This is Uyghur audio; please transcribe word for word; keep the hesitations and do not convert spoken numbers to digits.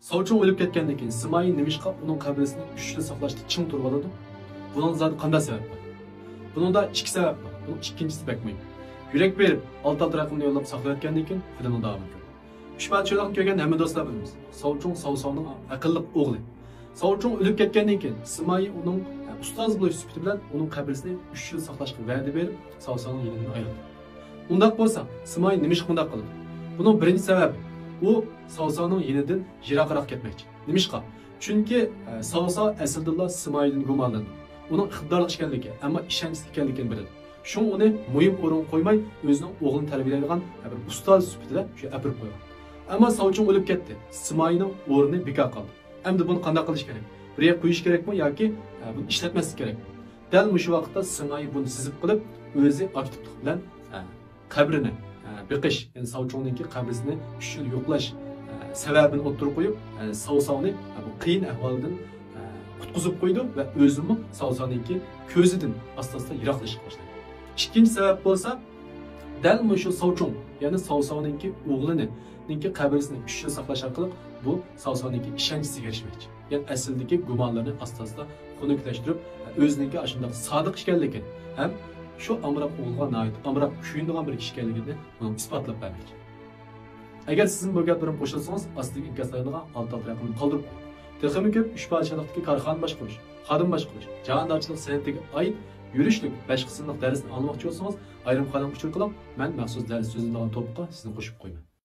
ساۋچۇڭ ئۆلۈپ كەتكەندىن كېيىن سىمايى نېمىشقا ئۇنىڭ قەبرىسىنى ئۈچ يىل ساقلاشتا چىڭ تۇرۇۋالىدۇ؟ بۇنىڭ زادى قانداق سەۋەب بار؟ بۇنىڭدا ئىككى سەۋەب بار. بۇنىڭ ئىككىنچىسى بەك مۇھىم. يۈرەك بېرىپ، ئالتە ئالتە رەقىمنى يوللاپ ساقلاۋەتكەندىن كېيىن فىلىمنىڭ داۋامىنى كۆرۈڭ. ئۈچ پادىشاھلىقنى كۆرگەن ھەممە دوستلار بىلىمىز. ساۋچۇڭ ساۋساۋنىڭ ئەقىللىق ئوغلى. ساۋچۇڭ ئۆلۈپ كەتكەندىن كېيىن سىمايى ئۇنىڭ، ئە، ئۇستازى بولۇش سۈپىتى بىلەن ئۇنىڭ قەبرىسىنى ئۈچ يىل ساقلاشقا ۋەدە بېرىپ، ساۋساۋنىڭ يېنىدىن ئايرىلىدۇ. ئۇنداق بولسا، سىمايى نېمىشقا بۇنداق قىلىدۇ؟ بۇنىڭ بىرىنچى سەۋەبى، ئۇ ساۋساۋنىڭ يېنىدىن يىراقراق كەتمەكچى. نېمىشقا؟ چۈنكى، ئە، ساۋساۋ ئەسلىدىلا سىمايىدىن گۇمانلىنىدۇ. ئۇنىڭ ئىقتىدارلىق ئىكەنلىكى، ئەمما ئىشەنچلىك ئىكەنلىكىنى بىلىدۇ. شۇڭا ئۇنى مۇھىم ئورۇنغا قويماي، ئۆزىنىڭ ئوغلىنى تەربىيەلەيدىغان بىر ئۇستاز سۈپىتىدە شۇ ئەپىرىپ قويغان. ئەمما ساۋچۇڭ ئۆلۈپ كەتتى. سىمايىنىڭ ئورنى بىكار قالدى. ئەمدى بۇنى قانداق قىلىش كېرەك؟ بىر يەرگە قويۇش كېرەكمۇ ياكى، ئە، بۇنى ئىشلەتمەسلىك كېرەكمۇ؟ دەل مۇشۇ ۋاقىتتا سىمايى بۇنى سېزىپ قېلىپ، ئۆزى ئاكتىپلىق بىلەن، ئە، قەبرىنى، ئە، بېقىش، يەنى ساۋچۇڭنىڭكى قەبرىسىنى ئۈچ يىل يوقلاش، ئە، سەۋەبىنى ئوتتۇرىغا قويۇپ، ئە، ساۋساۋنى، ئە، بۇ قىيىن ئەھۋالدىن، ئە، قۇتقۇزۇپ قويىدۇ ۋە ئۆزىمۇ ساۋساۋنىڭكى كۆزىدىن ئاستا-ئاستا يىراقلىشىشقا باشلايدۇ. ئىككىنچى سەۋەب بولسا، دەل مۇشۇ ساۋچۇڭ، يەنى ساۋساۋنىڭكى ئوغلىنىڭكى قەبرىسىنى ئۈچ يىل ساقلاش ئارقىلىق بۇ ساۋساۋنىڭكى ئىشەنچىسىگە ئېرىشمەكچى. يەنى ئەسلىدىكى گۇمانلىرىنى ئاستا-ئاستا خۇنۈكلەشتۈرۈپ، ئۆزىنىڭكى ئاشۇنداق سادىق ئىكەنلىكىنى ھەم شۇ ئامراق ئوغلىغا ناھايىتى ئامراق كۆيۈنىدىغان بىر كىشى ئىكەنلىكىنى بۇنىڭ ئىسپاتلاپ بەرمەكچى. ئەگەر سىزمۇ بۇ گەپلىرىمنى قوشۇلسىڭىز، ئاستىدىكى ئىنكاسلايدىغان ئالتە ئالتە رەقىمنى قالدۇرۇپ قويۇڭ. تېخىمۇ كۆپ ئۈچ پادىشاھلىقتىكى كارخانا باشقۇرۇش، خادىم باشقۇرۇش، جاھاندارچىلىق سەنئىتىگە ئائىت يۈرۈشلۈك بەش قىسىملىق دەرسنى ئاڭلىماقچى بولسىڭىز، ئايرىم قانالغا ئۇچۇر قىلىڭ، مەن مەخسۇس دەرس سۆزلەيدىغان توپقا سىزنى قوشۇپ قويىمەن.